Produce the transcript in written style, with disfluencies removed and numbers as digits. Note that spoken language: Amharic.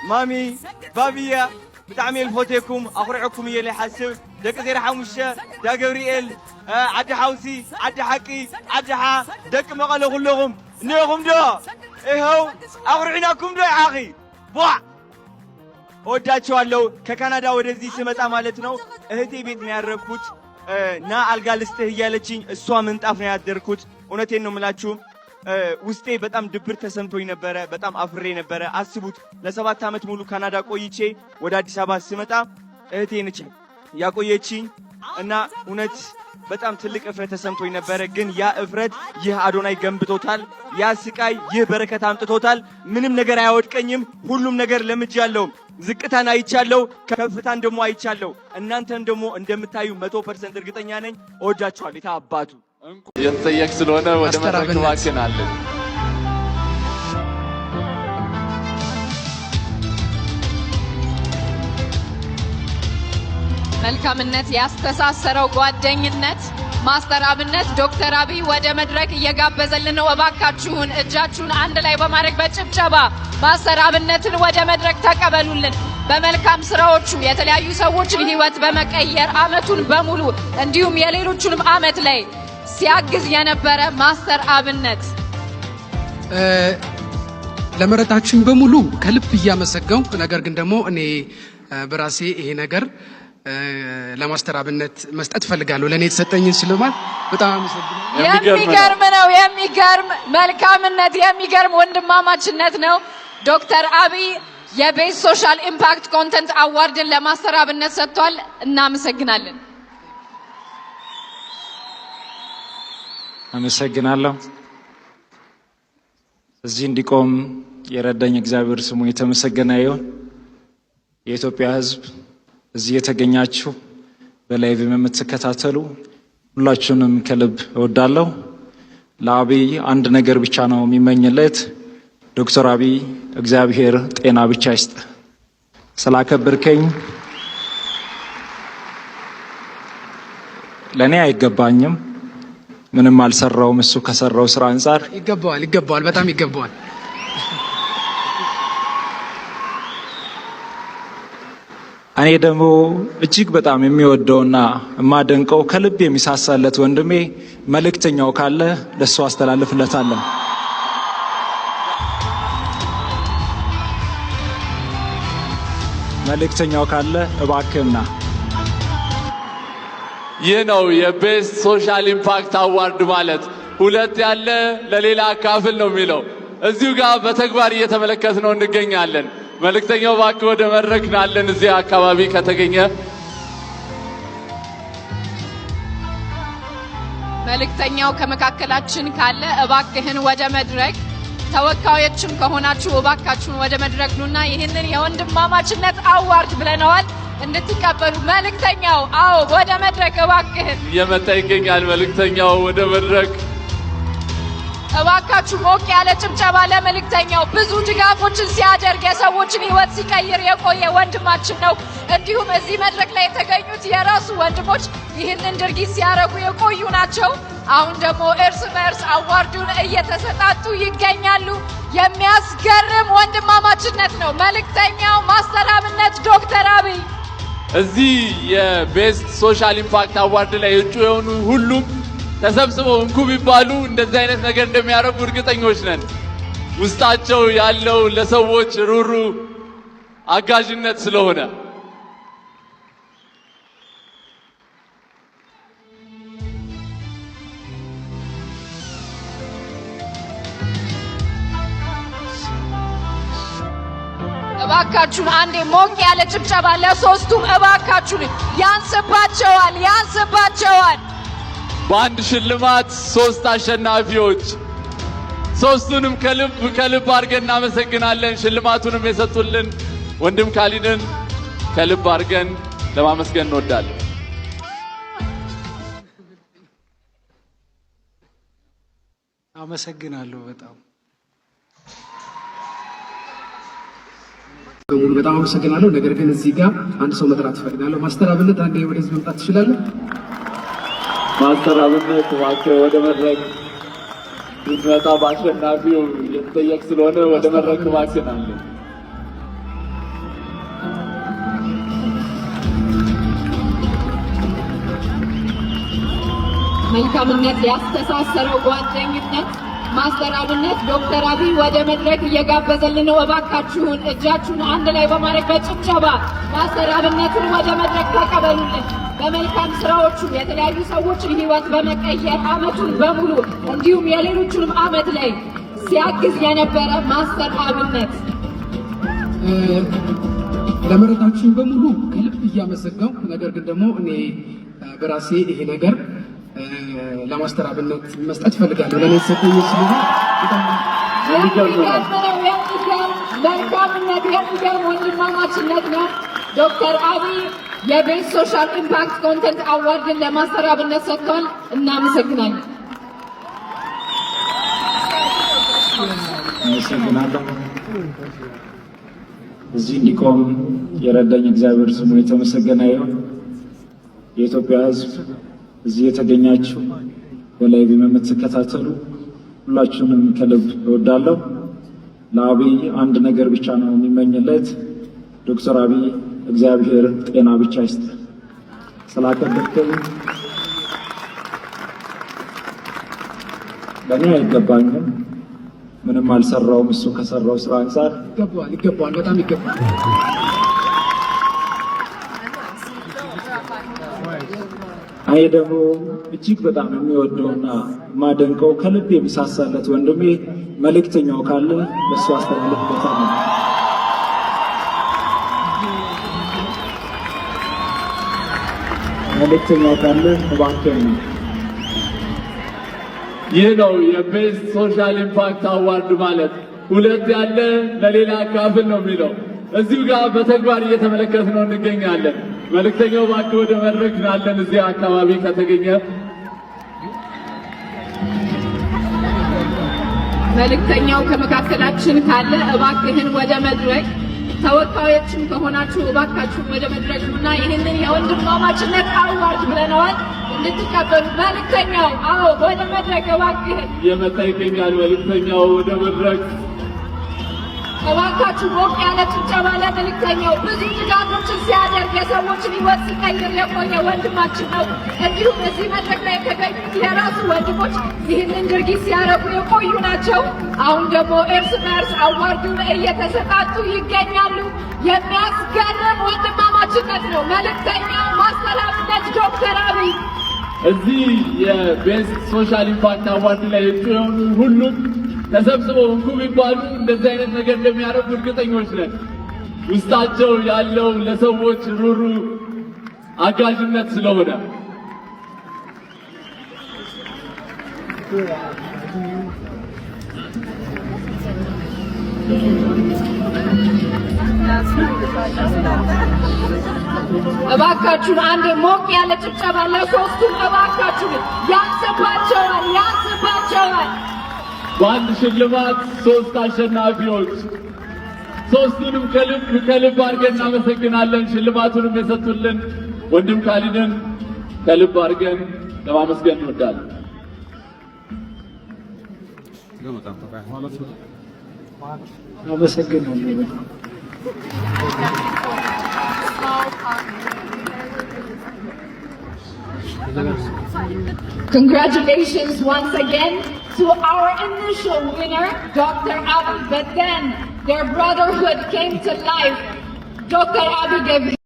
ማሚ ባብያ ብጣዕሚ እየ ዝፈትየኩም፣ ኣኹሪዐኩም እየ ዝሓስብ። ደቂ 05፣ ዳ ገብርኤል፣ ዓዲ ሓውሲ፣ ዓዲ ሓቂ፣ ዓዲ ሓ፣ ደቂ መቐለ ኩለኹም እኒአኹም ዶ? ይኸው ኣኹርዒናኩም ዶ? ዓኺ ቧ እወዳቸዋለሁ። ከካናዳ ወደዚህ ስመጣ ማለት ነው እህቴ ቤት ነው ያረፍኩት። ና አልጋ ልስጥህ እያለችኝ እሷ ምንጣፍ ነው ያደርኩት። እውነቴን ነው የምላችሁ፣ ውስጤ በጣም ድብር ተሰምቶኝ ነበረ። በጣም አፍሬ ነበረ። አስቡት፣ ለ7 ዓመት ሙሉ ካናዳ ቆይቼ ወደ አዲስ አበባ ስመጣ እህቴ ነች ያቆየችኝ እና እውነት በጣም ትልቅ እፍረት ተሰምቶኝ ነበረ። ግን ያ እፍረት ይህ አዶናይ ገንብቶታል። ያ ስቃይ ይህ በረከት አምጥቶታል። ምንም ነገር አያወድቀኝም። ሁሉም ነገር ለምጃለሁ። ዝቅታን አይቻለሁ፣ ከፍታን ደግሞ አይቻለሁ። እናንተን ደግሞ እንደምታዩ 100% እርግጠኛ ነኝ። እወዳችኋለሁ። የታባቱ የተጠየቅ ስለሆነ ወደ ማስተር መድረክ አብነት። እባክናለን። መልካምነት ያስተሳሰረው ጓደኝነት ማስተር አብነት ዶክተር አብይ ወደ መድረክ እየጋበዘልን ነው። እባካችሁን እጃችሁን አንድ ላይ በማድረግ በጭብጨባ ማስተር አብነትን ወደ መድረክ ተቀበሉልን። በመልካም ስራዎቹ የተለያዩ ሰዎችን ህይወት በመቀየር አመቱን በሙሉ እንዲሁም የሌሎቹንም አመት ላይ ሲያግዝ የነበረ ማስተር አብነት። ለመረጣችሁኝ በሙሉ ከልብ እያመሰገንኩ፣ ነገር ግን ደግሞ እኔ በራሴ ይሄ ነገር ለማስተር አብነት መስጠት እፈልጋለሁ። ለእኔ የተሰጠኝን ሽልማት በጣም አመሰግናለሁ። የሚገርም ነው። የሚገርም መልካምነት፣ የሚገርም ወንድማማችነት ነው። ዶክተር አብይ የ Best Social Impact Content Award ን ለማስተር አብነት ሰጥቷል። እናመሰግናለን። አመሰግናለሁ። እዚህ እንዲቆም የረዳኝ እግዚአብሔር ስሙ የተመሰገነ ይሁን። የኢትዮጵያ ሕዝብ፣ እዚህ የተገኛችሁ፣ በ live የምትከታተሉ ሁላችሁንም ከልብ እወዳለሁ። ለአብይ አንድ ነገር ብቻ ነው የሚመኝለት። ዶክተር አብይ፣ እግዚአብሔር ጤና ብቻ ይስጥ። ስላከበርከኝ ለእኔ አይገባኝም። ምንም አልሰራውም። እሱ ከሰራው ስራ አንጻር ይገባዋል፣ ይገባዋል፣ በጣም ይገባዋል። እኔ ደግሞ እጅግ በጣም የሚወደውና የማደንቀው ከልብ የሚሳሳለት ወንድሜ መልእክተኛው ካለ ለእሱ አስተላልፍለታለሁ። መልእክተኛው ካለ እባክህና። ይህ ነው የ Best Social Impact Award ማለት። ሁለት ያለ ለሌላ አካፍል ነው የሚለው። እዚሁ ጋር በተግባር እየተመለከትነው እንገኛለን። መልእክተኛው እባክህ ወደ መድረክ ናለን። እዚህ አካባቢ ከተገኘ። መልእክተኛው ከመካከላችን ካለ እባክህን ወደ መድረክ፣ ተወካዮችም ከሆናችሁ እባካችሁን ወደ መድረክ ኑና ይህንን የወንድማማችነት award ብለነዋል እንድትቀበሉ። መልእክተኛው፣ አዎ፣ ወደ መድረክ እባክህን። እየመጣ ይገኛል። መልእክተኛው ወደ መድረክ። እባካችሁ ሞቅ ያለ ጭብጨባ ለመልእክተኛው። ብዙ ድጋፎችን ሲያደርግ፣ የሰዎችን ሕይወት ሲቀይር የቆየ ወንድማችን ነው። እንዲሁም እዚህ መድረክ ላይ የተገኙት የራሱ ወንድሞች ይህንን ድርጊት ሲያደርጉ የቆዩ ናቸው። አሁን ደግሞ እርስ በእርስ award ኡን እየተሰጣጡ ይገኛሉ። የሚያስገርም ወንድማማችነት ነው። መልእክተኛው፣ ማስተር አብነት፣ ዶክተር አብይ። እዚህ የ Best Social Impact Award ላይ እጩ የሆኑ ሁሉም ተሰብስበው እንኩ ቢባሉ እንደዚህ አይነት ነገር እንደሚያደርጉ እርግጠኞች ነን። ውስጣቸው ያለው ለሰዎች ሩሩ አጋዥነት ስለሆነ። እባካችሁን አንዴ ሞቅ ያለ ጭብጨባ ለሶስቱም እባካችሁን። ያንስባቸዋል፣ ያንስባቸዋል። በአንድ ሽልማት ሶስት አሸናፊዎች፣ ሶስቱንም ከልብ ከልብ አድርገን እናመሰግናለን። ሽልማቱንም የሰጡልን ወንድም ካሊድን ከልብ አድርገን ለማመስገን እንወዳለን። አመሰግናለሁ በጣም። በሙሉ በጣም አመሰግናለሁ። ነገር ግን እዚህ ጋር አንድ ሰው መጥራት እፈልጋለሁ። ማስተር አብነት፣ አንዴ ወደዚህ መምጣት ትችላለህ? ማስተር አብነት፣ እባክህ ወደ መድረክ ብትመጣ በአሸናፊው የተጠየቅ ስለሆነ ወደ መድረክ እባክህ ናለን። መልካምነት ያስተሳሰረው ጓደኝነት ማስተር አብነት ዶክተር አብይ ወደ መድረክ እየጋበዘልን ነው። እባካችሁን እጃችሁን አንድ ላይ በማድረግ በጭብጨባ ማስተር አብነትን ወደ መድረክ ተቀበሉልን። በመልካም ስራዎቹ የተለያዩ ሰዎችን ህይወት በመቀየር አመቱን በሙሉ እንዲሁም የሌሎቹንም አመት ላይ ሲያግዝ የነበረ ማስተር አብነት። ለመረጣችሁኝ በሙሉ ከልብ እያመሰገንኩ፣ ነገር ግን ደግሞ እኔ በራሴ ይሄ ነገር ለማስተር አብነት መስጠት እፈልጋለሁ። ለእኔ የተሰጠኝ ስለሆነ በጣም የሚገርም ነው። የሚገርም መልካምነት፣ የሚገርም ወንድማማችነት ነው። ዶክተር አብይ የ Best Social Impact Content Award ን ለማስተር አብነት ሰጥቷል። እናመሰግናለን። አመሰግናለሁ። እዚህ እንዲቆም የረዳኝ እግዚአብሔር ስሙ የተመሰገነ ይሁን። የኢትዮጵያ ሕዝብ፣ እዚህ የተገኛችሁ፣ በ live የምትከታተሉ ሁላችሁንም ከልብ እወዳለሁ። ለአብይ አንድ ነገር ብቻ ነው የምመኝለት። ዶክተር አብይ፣ እግዚአብሔር ጤና ብቻ ይስጥ። ስላከበርከኝ ለእኔ አይገባኝም። ምንም አልሰራውም። እሱ ከሰራው ስራ አንጻር ይገባዋል፣ ይገባዋል፣ በጣም ይገባዋል። እኔ ደግሞ እጅግ በጣም የምወደውና የማደንቀው ከልብ የምሳሳለት ወንድሜ መልእክተኛው ካለ ለእሱ አስተላልፍበታለሁ። መልእክተኛው ካለ እባክህ ነው። ይህ ነው የ Best Social Impact Award ማለት። ሁለት ያለ ለሌላ አካፍል ነው የሚለው እዚሁ ጋር በተግባር እየተመለከትነው እንገኛለን። መልእክተኛው እባክህ ወደ መድረክ ናለን። እዚህ አካባቢ ከተገኘ። መልእክተኛው ከመካከላችን ካለ እባክህን ወደ መድረክ፣ ተወካዮችም ከሆናችሁ እባካችሁ ወደ መድረክ እና ይህንን የወንድማማችነት award ብለነዋል እንድትቀበሉ። መልእክተኛው፣ አዎ፣ ወደ መድረክ እባክህን። እየመጣ ይገኛል። መልእክተኛው ወደ መድረክ። እባካችሁ ሞቅ ያለ ጭብጨባ ለመልእክተኛው። ብዙ ድጋፎችን ሲያደርግ፣ የሰዎችን ሕይወት ሲቀይር የቆየ ወንድማችን ነው። እንዲሁም እዚህ መድረክ ላይ የተገኙት የራሱ ወንድሞች ይህንን ድርጊት ሲያደርጉ የቆዩ ናቸው። አሁን ደግሞ እርስ በእርስ award ኡን እየተሰጣጡ ይገኛሉ። የሚያስገርም ወንድማማችነት ነው። መልእክተኛው ማስተር አብነት ዶክተር አብይ። እዚህ የ Best Social Impact Award ላይ እጩ የሆኑ ሁሉም ተሰብስበው እንኩ ቢባሉ እንደዚህ አይነት ነገር እንደሚያደርጉ እርግጠኞች ነን። ውስጣቸው ያለው ለሰዎች ሩሩ አጋዥነት ስለሆነ። እባካችሁን አንድ ሞቅ ያለ ጭብጨባ ለሶስቱም እባካችሁን። ያንስባቸዋል፣ ያንስባቸዋል። በአንድ ሽልማት ሶስት አሸናፊዎች፣ ሶስቱንም ከልብ ከልብ አድርገን እናመሰግናለን። ሽልማቱንም የሰጡልን ወንድም ካሊድን ከልብ አድርገን ለማመስገን እንወዳለን። አመሰግናለሁ በጣም። Congratulations once again to our initial winner, Dr. Abiy. But then their brotherhood came to life. Dr. Abiy gave